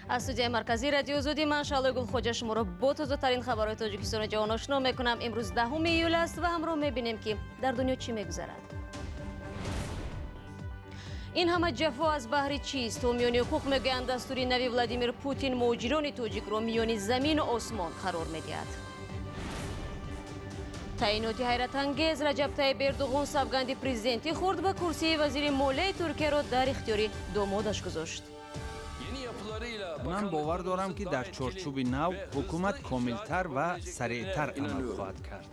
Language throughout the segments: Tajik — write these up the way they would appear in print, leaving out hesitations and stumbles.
Аз студияи марказии Радиои Озодӣ ман, Шаҳлои Гулхоҷа, шуморо бо тозатарин хабарҳои Тоҷикистону ҷаҳон ошно мекунам. Имрӯз 10 июл аст ва ҳамроҳ мебинем, ки дар дунё чӣ мегузарад. Ин ҳама ҷафо аз баҳри чист? Ҳомиёни ҳуқуқ мегӯянд, дастури нави Владимир Путин муҳоҷирони тоҷикро миёни замину осмон қарор медиҳад. Таъиноти ҳайратангез: Раҷаб Тайиб Эрдуғон савганди президентӣ хӯрд ва курсии вазири молияи Туркияро дар ихтиёри домодаш гузошт. Ман бовар дорам, ки дар чорчӯби нав ҳукумат комилтар ва сареътар амал хоҳад кард.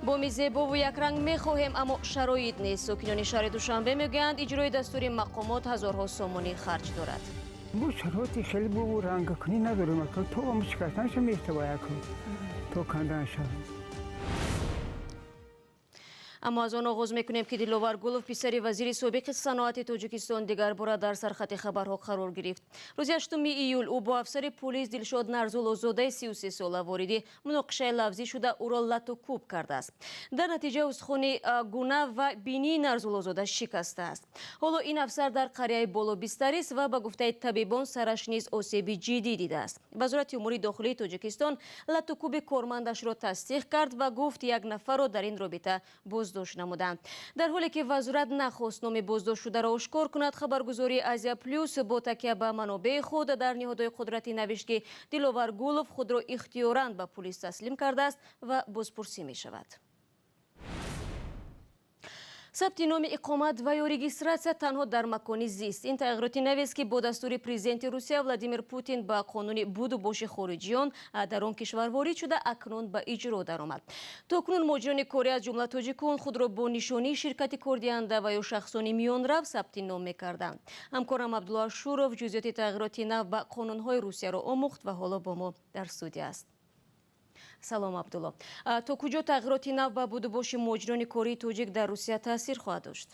Боми зебову якранг мехоҳем, аммо шароит нест. Сокинони шаҳри Душанбе мегӯянд, иҷрои дастури мақомот ҳазорҳо сомонӣ харҷ дорад. Бо шароити хеле бобу рангкунӣ надорем, то шикастанаша мештаваяк, то канданаша. Аммо аз он оғоз мекунем, ки Диловар Гулов, писари вазири собиқи саноати Тоҷикистон, дигар бора дар сархати хабарҳо қарор гирифт. Рӯзи 8 июл ӯ бо афсари пулис Дилшод Нарзуллозодаи 33 сола вориди муноқишаи лафзӣ шуда, ӯро лату кӯб кардааст. Дар натиҷа устухони гуна ва бинии Нарзуллозода шикастааст. Ҳоло ин афсар дар қарияи Боло бистарист ва ба гуфтаи табибон, сараш низ осеби ҷиддӣ дидааст. Вазорати умури дохилии Тоҷикистон лату кӯби кормандашро тасдиқ кард ва гуфт, як нафарро дар ин робита боздошт намуданд. Дар ҳоле ки вазорат нахост номи боздоштшударо ошкор кунад, хабаргузории Азия Плюс бо такя ба манобеи худ дар ниҳодҳои қудратӣ навишт, ки Диловар Гулов худро ихтиёран ба пулис таслим кардааст ва бозпурсӣ мешавад. Сабти номи иқомат ва ё регистрация танҳо дар макони зист — ин тағйироти навест, ки бо дастури президенти Русия Владимир Путин ба қонуни буду боши хориҷиён дар он кишвар ворид шуда, акнун ба иҷро даромад. То кунун муҳоҷирони корӣ, аз ҷумла тоҷикон, худро бо нишонии ширкати кордиҳанда ва ё шахсони миёнрав сабти ном мекарданд. Ҳамкорам Абдулло Ашуров ҷузъиёти тағйироти нав ба қонунҳои Русияро омӯхт ва ҳоло бо мо дар студия аст. Салом, Абдулло. То куҷо тағйироти нав ба будубоши муҳоҷирони кории тоҷик дар Русия таъсир хоҳад дошт?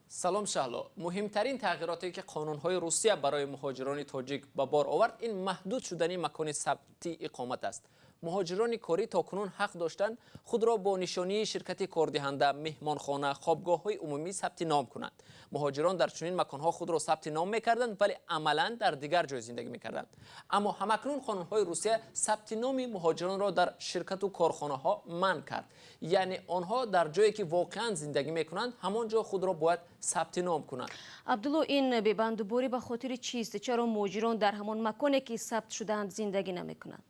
Салом, Шаҳло. Муҳимтарин тағйироте, ки қонунҳои Русия барои муҳоҷирони тоҷик ба бор овард, ин маҳдуд шудани макони сабти иқомат аст. Муҳоҷирони корӣ то кунун ҳақ доштанд худро бо нишонии ширкати кордиҳанда, меҳмонхона, хобгоҳҳои умумӣ сабти ном кунанд. Муҳоҷирон дар чунин маконҳо худро сабти ном мекарданд, вале амалан дар дигар ҷой зиндагӣ мекарданд. Аммо ҳамакнун қонунҳои Русия сабти номи муҳоҷиронро дар ширкату корхонаҳо манъ кард, яъне онҳо дар ҷое, ки воқеан зиндагӣ мекунанд, ҳамон ҷо худро бояд сабти ном кунанд. Абдулло, ин бебандуборӣ ба хотири чист? Чаро муҳоҷирон дар ҳамон маконе, ки сабт шудаанд, зиндагӣ намекунанд?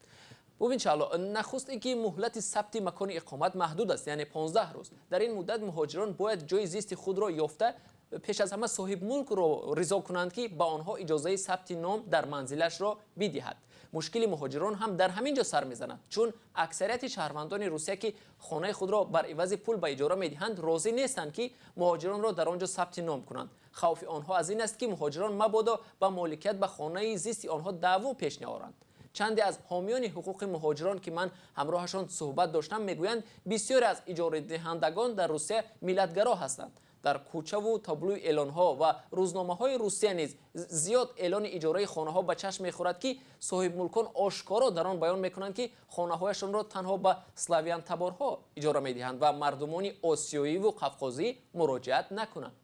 Бубин, Шаҳло, нахуст ин ки муҳлати сабти макони иқомат маҳдуд аст, яъне 15 рӯз. Дар ин муддат муҳоҷирон бояд ҷои зисти худро ёфта, пеш аз ҳама соҳибмулкро ризо кунанд, ки ба онҳо иҷозаи сабти ном дар манзилашро бидиҳад. Мушкили муҳоҷирон ҳам дар ҳамин ҷо сар мезанад, чун аксарияти шаҳрвандони Русия, ки хонаи худро бар ивази пул ба иҷора медиҳанд, розӣ нестанд, ки муҳоҷиронро дар он ҷо сабти ном кунанд. Хавфи онҳо аз ин аст, ки муҳоҷирон мабодо ба моликият ба хонаи зисти онҳо даъво пеш наоранд. Чанде аз ҳомиёни ҳуқуқи муҳоҷирон, ки ман ҳамроҳашон суҳбат доштам, мегӯянд, бисёре аз иҷорадиҳандагон дар Русия миллатгаро ҳастанд. Дар кӯчаву таблӯи эълонҳо ва рӯзномаҳои Русия низ зиёд эълони иҷораи хонаҳо ба чашм мехӯрад, ки соҳибмулкон ошкоро дар он баён мекунанд, ки хонаҳояшонро танҳо ба славянтаборҳо иҷора медиҳанд ва мардумони осиёиву қавқозӣ муроҷиат накунанд.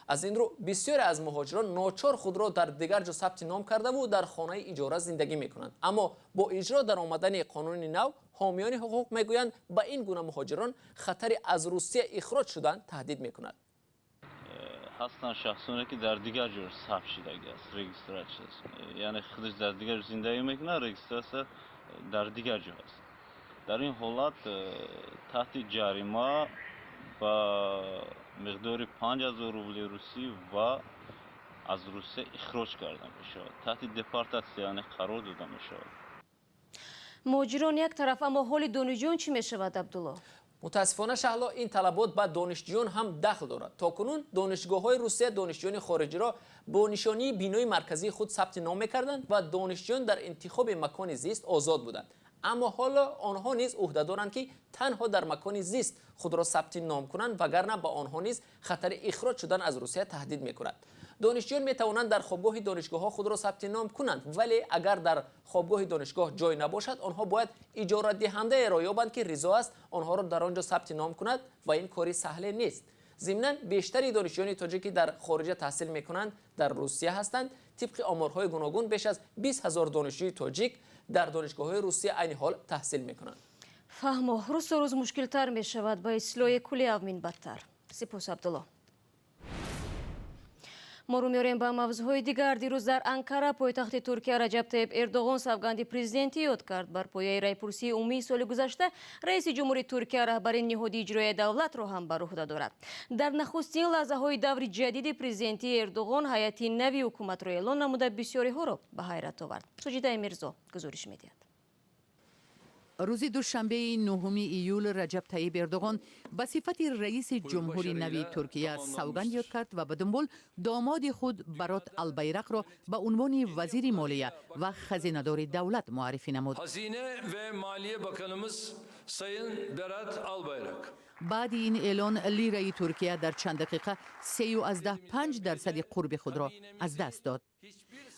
Аз ин рӯ бисёре аз муҳоҷирон ночор худро дар дигар ҷо сабти ном кардаву дар хонаи иҷора зиндагӣ мекунанд. Аммо бо иҷро дар омадани қонуни нав, ҳомиёни ҳуқуқ мегӯянд, ба ин гуна муҳоҷирон хатари аз Русия ихроҷ шудан таҳдид мекунад. Ҳастанд шахсоне, ки дар дигар ҷо сабт шудагӣ аст, регистрация, яъне худаш дар дигар ҷо зиндагӣ мекунад, регистрация дар дигар ҷо аст. Дар ин ҳолат таҳти ҷарима ба миқдори 5000 рубли русӣ ва аз Русия ихроҷ карда мешавад, таҳти депортатсия, яъне қарор дода мешавад. Муҳоҷирон як тараф, аммо ҳоли донишҷӯён чӣ мешавад, Абдулло? Мутаассифона, Шаҳло, ин талабот ба донишҷӯён ҳам дахл дорад. То кунун донишгоҳҳои Русия донишҷӯёни хориҷиро бо нишонии бинои марказии худ сабти ном мекарданд ва донишҷӯён дар интихоби макони зист озод буданд. Аммо ҳоло онҳо низ ӯҳда доранд, ки танҳо дар макони зист худро сабти ном кунанд, вагарна ба онҳо низ хатари ихроҷ шудан аз Русия таҳдид мекунад. Донишҷӯён метавонанд дар хобгоҳи донишгоҳҳо худро сабти ном кунанд, вале агар дар хобгоҳи донишгоҳ ҷой набошад, онҳо бояд иҷорадиҳандаеро ёбанд, ки ризо аст онҳоро дар он ҷо сабти ном кунад, ва ин кори саҳле нест. Зимнан бештари донишҷӯёни тоҷик, ки дар хориҷа таҳсил мекунанд, дар Русия ҳастанд. Тибқи оморҳои гуногун, беш аз 20 ҳазор донишҷӯи тоҷик дар донишгоҳҳои Русия айни ҳол таҳсил мекунанд. Фаҳмо, рӯз то рӯз мушкилтар мешавад, ба ислоҳи кулли авмин бадтар. Сипос, Абдулло. Мо рӯ меорем ба мавзӯъҳои дигар. Дирӯз дар Анкара, пойтахти Туркия, Раҷаб Таиб Эрдоғон савганди президентӣ ёд кард. Бар пояи райпурсии умумии соли гузашта раиси ҷумҳури Туркия раҳбари ниҳоди иҷроияи давлатро ҳам бар уҳда дорад. Дар нахустин лаҳзаҳои даври ҷадиди президентии Эрдоғон ҳайати нави ҳукуматро эълон намуда, бисёриҳоро ба ҳайрат овард. Суҷидаи Мирзо гузориш медиҳад. Рӯзи душанбеи 9 июл Раҷаб Таиб Эрдоғон ба сифати раиси ҷумҳури нави Туркия савганд ёд кард ва ба дунбол домоди худ Барот Албайрақро ба унвони вазири молия ва хазинадори давлат муаррифӣ намуд. Hazine ve Maliye Bakanımız Sayın Berat Albayrak. Баъди ин эълон лираи Туркия дар чанд дақиқа 3,5 дарсади қурби худро аз даст дод.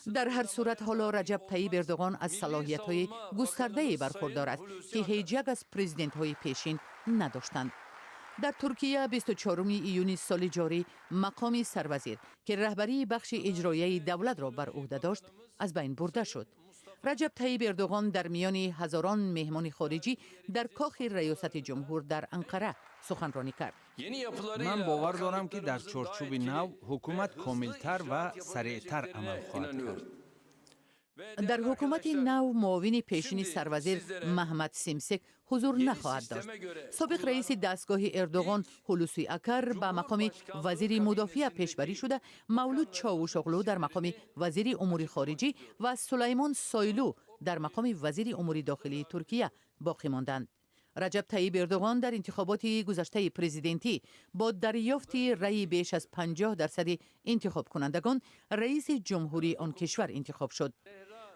Дар ҳар сурат, ҳоло Раҷаб Таиб Эрдоғон аз салоҳиятҳои густардае бархурдор аст, ки ҳеҷ як аз президентҳои пешин надоштанд. Дар Туркия 24 июни соли ҷорӣ мақоми сарвазир, ки раҳбарии бахши иҷроияи давлатро бар ӯҳда дошт, аз байн бурда шуд. Раҷаб Таиб Эрдоғон дар миёни ҳазорон меҳмони хориҷӣ дар кохи раёсати ҷумҳур дар Анқара суханронӣ кард. Yeni yapılarıyla Ман бовар дорам, ки дар bakanlıklarımızın чорчӯби daha нав etkili ҳукумат ve hızlı комилтар icra ва yapabileceklerine сареътар амал хоҳад кард. inanıyorum. Ve Дар değerli ҳукумати arkadaşlar, нав муовини пешини şimdi сарвазир sizlere Маҳмад Симсек ҳузур yeni нахоҳад дошт. sisteme göre Собиқ kurulan раиси дастгоҳи Эрдоғон Ҳулусӣ Акар ба мақоми вазири мудофиа пешбарӣ шуда, Мавлуд Човушоғлу дар мақоми вазири умури хориҷӣ ва Сулаймон Сойлу дар мақоми вазири умури дохилии Туркия боқӣ монданд. Раҷаб Таиб Эрдоғон дар интихоботи гузаштаи президентӣ бо дарёфти раъи беш аз 50 дарсади интихобкунандагон раиси ҷумҳурии он кишвар интихоб шуд.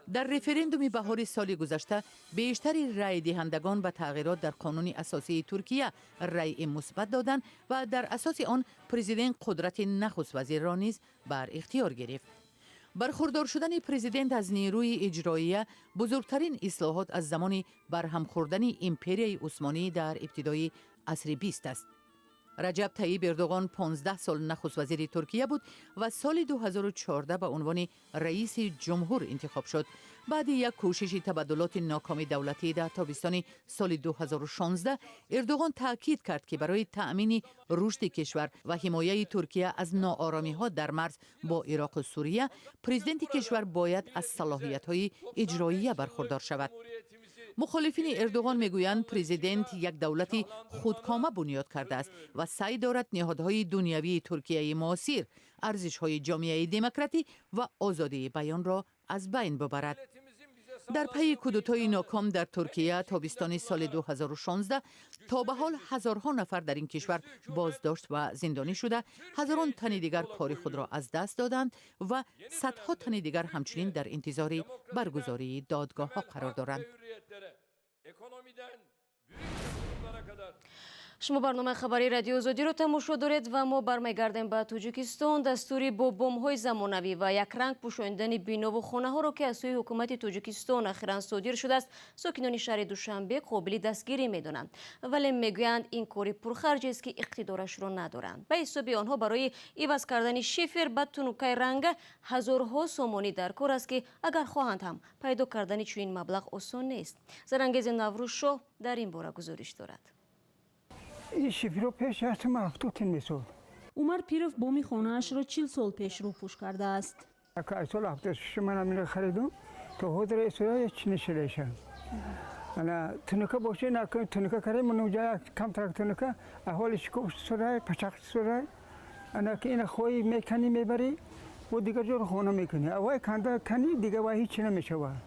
Дар референдуми баҳори соли гузашта бештари райдиҳандагон ба тағйирот дар қонуни асосии Туркия райи мусбат доданд ва дар асоси он президент қудрати нахуствазирро низ бар ихтиёр гирифт. Бархурдор шудани президент аз нерӯи иҷроия бузургтарин ислоҳот аз замони барҳам хӯрдани империяи Усмонӣ дар ибтидои асри бист аст. Раҷаб Таиб Эрдоғон 15 сол нахуствазири Туркия буд ва соли 2014 ба унвони раиси ҷумҳур интихоб шуд. Баъди як кӯшиши табаддулоти нокоми давлатӣ дар тобистони соли 2016 Эрдоғон таъкид кард, ки барои таъмини рушди кишвар ва ҳимояи Туркия аз нооромиҳо дар марз бо Ироқу Сурия президенти кишвар бояд аз салоҳиятҳои иҷроия бархурдор шавад. Мухолифини Эрдоғон мегӯянд, президент як давлати худкома бунёд кардааст ва саъй дорад ниҳодҳои дунявии Туркияи муосир, арзишҳои ҷомеаи демократӣ ва озодии баёнро аз байн бубарад. Дар пайи кудутои ноком дар Туркия тобистони соли 2016 то ба ҳол ҳазорҳо нафар дар ин кишвар боздошт ва зиндонӣ шуда, ҳазорон тани дигар кори худро аз даст доданд ва садҳо тани дигар ҳамчунин дар интизори баргузории додгоҳҳо қарор доранд. Ekonomiden büyük yatırımlara kadar Шумо барномаи хабарии Радиои Озодиро тамошо доред ва мо бармегардем ба Тоҷикистон. Дастури бо бомҳои замонавӣ ва якранг пӯшонидани бинову хонаҳоро, ки аз сӯи ҳукумати Тоҷикистон ахиран содир шудааст, сокинони шаҳри Душанбе қобили дастгирӣ медонанд, вале мегӯянд, ин кори пурхарҷест, ки иқтидорашро надоранд. Ба ҳисоби онҳо, барои иваз кардани шифер ба тунукаи ранга ҳазорҳо сомонӣ дар кор аст, ки агар хоҳанд ҳам, пайдо кардани чунин маблағ осон нест. Зарангези Наврӯзшоҳ дар ин бора гузориш дорад. Ин шиферо пеш ҳастам 70 тин месод. Умар Пиров боми хонаашро 40 сол пеш рӯпӯш кардааст. Аз соли 76 ман амина харидум, то ҳозир исоя ҳеч нишидаша. Ана тунука боше, тунука кардем, нуҷа камтарак тунука аҳволи шикоф сурай, пачақ сурай. Ана ки ина хоҳӣ меканӣ, мебарӣ бо дигар ҷоро хона мекунӣ, аввай канда канӣ, дига вай ҳеч намешавад.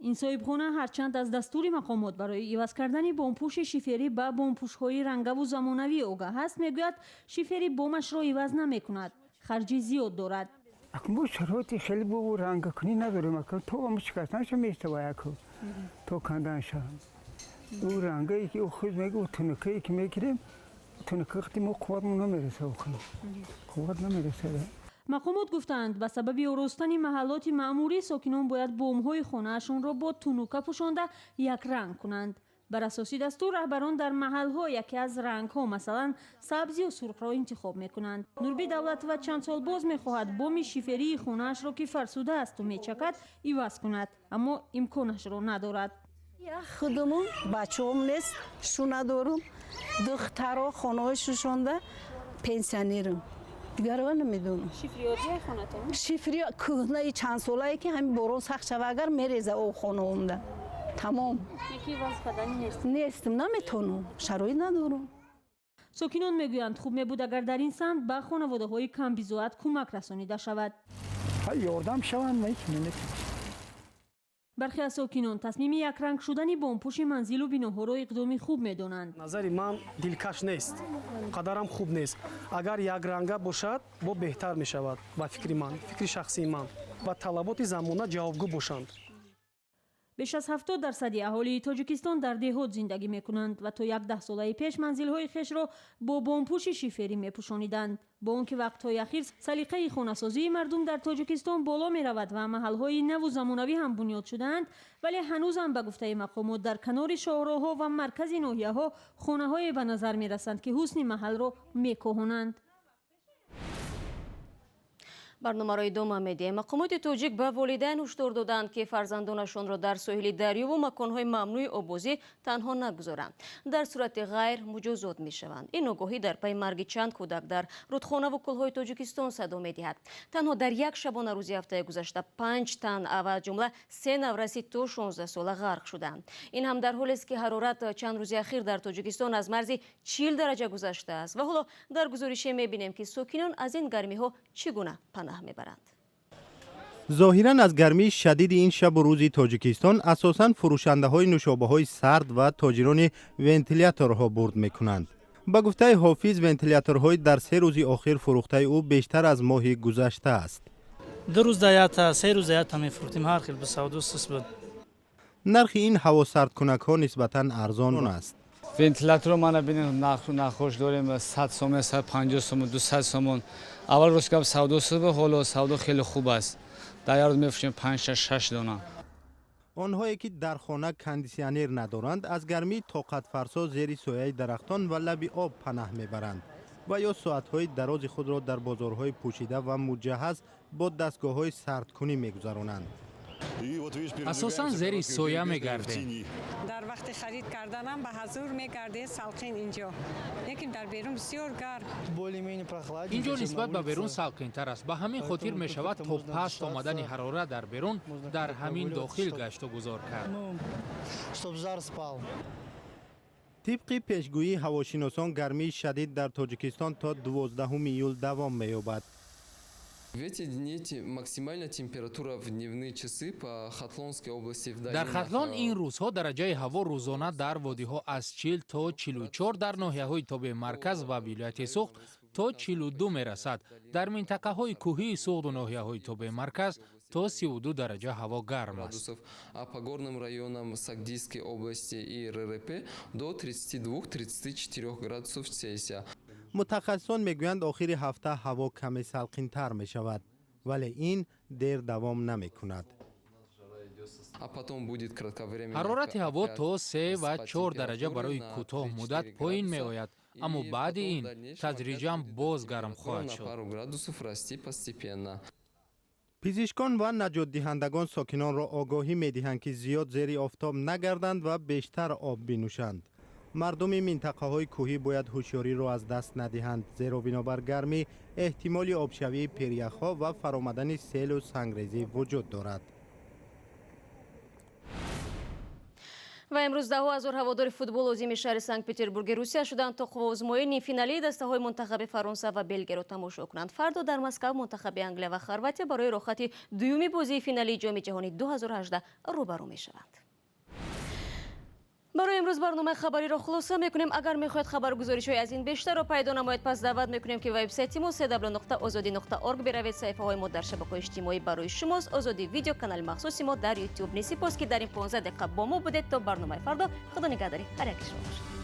Ин соҳибхона ҳарчанд аз дастури мақомот барои иваз кардани бомпӯши шиферӣ ба бомпӯшҳои рангаву замонавӣ огаҳ аст, мегӯяд, шифери бомашро иваз намекунад, харҷи зиёд дорад. Акун шароити хеле бу рангакунӣ надорем. Акун то ам шикастанаша меистава, яку то канданаша. Ӯ рангае ки ӯ худ мега, ӯ тунукае ки мегирем, тунука қати мо қувватмо намереса, қувват намереса. Мақомот гуфтаанд, ба сабаби оростани маҳаллоти маъмурӣ сокинон бояд бомҳои хонаашонро бо тунука пӯшонда якранг кунанд. Бар асоси дастур раҳбарон дар маҳалҳо яке аз рангҳо, масалан сабз ё сурхро интихоб мекунанд. Нурбӣ Давлатова чанд сол боз мехоҳад боми шиферии хонаашро, ки фарсуда асту мечакад, иваз кунад, аммо имконашро надорад. Худумон бачаҳом нест, шу надорум, духтаро хонаҳои шушонда, пенсионерам. Дигарро намедонам. Шифриётияи хонатон? Шифри кӯҳнаи чандсолае, ки ҳамин борон сахт шава, агар мереза о хонаомда. Тамом. Яки иваз кардани нест? Нестам, наметонам, шароит надорам. Сокинон мегӯянд, хуб мебуд, агар дар ин самт ба хонаводаҳои камбизоат кӯмак расонида шавад. Ёрдам шаванд, наметонем. Бархе аз сокинон тасмими якранг шудани бомпӯши манзилу биноҳоро иқдоми хуб медонанд. Назари ман, дилкаш нест, қадарам хуб нест. Агар якранга бошад, бо беҳтар мешавад. Ба фикри ман, фикри шахсии ман, ба талаботи замона ҷавобгӯ бошанд. Беш аз 70% аҳолии Тоҷикистон дар деҳот зиндагӣ мекунанд ва то як даҳсолаи пеш манзилҳои хешро бо бомпӯши шиферӣ мепӯшониданд. Бо он ки вақтҳои ахир салиқаи хонасозии мардум дар Тоҷикистон боло меравад ва маҳалҳои наву замонавӣ ҳам бунёд шудаанд, вале ҳанӯзам, ба гуфтаи мақомот, дар канори шоҳроҳҳо ва маркази ноҳияҳо хонаҳое ба назар мерасанд, ки ҳусни маҳалро мекоҳонанд. Барномаро идома медиҳем. Мақомоти тоҷик ба волидайн ҳушдор доданд, ки фарзандонашонро дар соҳили дарёву маконҳои мамнӯи оббозӣ танҳо нагузоранд. Дар сурати ғайр муҷозот мешаванд. Ин огоҳӣ дар пайи марги чанд кӯдак дар рудхонаву кӯлҳои Тоҷикистон садо медиҳад. Танҳо дар як шабонарӯзи ҳафтаи гузашта панҷ тан, аз ҷумла се навраси то 16 сола ғарқ шуданд. Ин ҳам дар ҳолест, ки ҳарорат чанд рӯзи ахир дар Тоҷикистон аз марзи 40 дараҷа гузаштааст. Ва ҳоло дар гузорише мебинем, ки сокинон аз ин гармиҳо чӣ гуна панаҳ мебаранд. Зоҳиран, аз гармии шадиди ин шабу рӯзи Тоҷикистон асосан фурӯшандаҳои нӯшобаҳои сард ва тоҷирони вентиляторҳо бурд мекунанд. Ба гуфтаи Ҳофиз, вентиляторҳои дар 3 рӯзи охир фурӯхтаи ӯ бештар аз моҳи гузашта аст. 2 рӯз да якта, 3 рӯз да якта мефурӯхтем. Ҳар хел ба савдо сус буд. Нархи ин ҳавосардкунакҳо нисбатан арзон аст. Вентиляторро мана бинем, нархош дорем 100 сомон, 150 сомон, 200 сомон. Аввал, рост гап, савдо суст буд, ҳоло савдо хеле хуб аст. Дар як рӯз мефурӯшем панҷ, шаш, шаш дона. Онҳое ки дар хона кондисионер надоранд, аз гармии тоқатфарсо зери сояи дарахтон ва лаби об панаҳ мебаранд ва ё соатҳои дарози худро дар бозорҳои пӯшида ва муҷаҳҳаз бо дастгоҳҳои сардкунӣ мегузаронанд. Асосан зери соя мегардем. Дар вақти харид карданам ба ҳазур мегардед, салқин инҷо, лекин дар берун бисёр гарм. Инҷо нисбат ба берун салқинтар аст. Ба ҳамин хотир мешавад то паст омадани ҳарорат дар берун дар ҳамин дохил гашту гузор кард. Тибқи пешгӯии ҳавошиносон, гармии шадид дар Тоҷикистон то 12 июл давом меёбад. В эти дни максимальная температура в дневные часы по Хатлонской области в Дар Хатлон ин рӯзҳо дараҷаи ҳаво рӯзона дар водиҳо аз 40 то 44, дар ноҳияҳои тобеи марказ ва вилояти Суғд то 42 мерасад. Дар минтақаҳои кӯҳии Суғду ноҳияҳои тобеи марказ то 32 дараҷа ҳаво гарм аст. А по горным районам Согдийской области и РРП до 32-34 градусов Цельсия. Мутахассисон мегӯянд, охири ҳафта ҳаво каме салқинтар мешавад, вале ин дер давом намекунад. Ҳарорати ҳаво то 3 ва 4 дараҷа барои кӯтоҳ муддат поин меояд, аммо баъди ин тадриҷан боз гарм хоҳад шуд. Пизишкон ва наҷотдиҳандагон сокинонро огоҳӣ медиҳанд, ки зиёд зери офтоб нагарданд ва бештар об бинӯшанд. Мардуми минтақаҳои кӯҳӣ бояд ҳушёриро аз даст надиҳанд, зеро бинобар гармӣ эҳтимоли обшавии пиряхҳо ва фаромадани селу сангрезӣ вуҷуд дорад. Ва имрӯз даҳҳо ҳазор ҳаводори футбол озими шаҳри Санкт Петербурги Русия шуданд, то қувваозмоии нимфиналии дастаҳои мунтахаби Фаронса ва Белгияро тамошо кунанд. Фардо дар Москав мунтахаби Англия ва Хорватия барои роҳхати дуюми бозии финалии Ҷоми ҷаҳони 2018 рӯбарӯ мешаванд. Барои имрӯз барномаи хабариро хулоса мекунем. Агар мехоҳед хабаргузоришҳои аз ин бештарро пайдо намоед, пас даъват мекунем, ки вебсайти мо cw.ozodi.org биравед. Саҳифаҳои мо дар шабакаҳои иҷтимоӣ барои шумост: Озодӣ Видео, канали махсуси мо дар Ютуб. Сипос, ки дар ин 15 дақиқа бо мо будед. То барномаи фардо, худо нигаҳдори ҳар яки шумо бошад.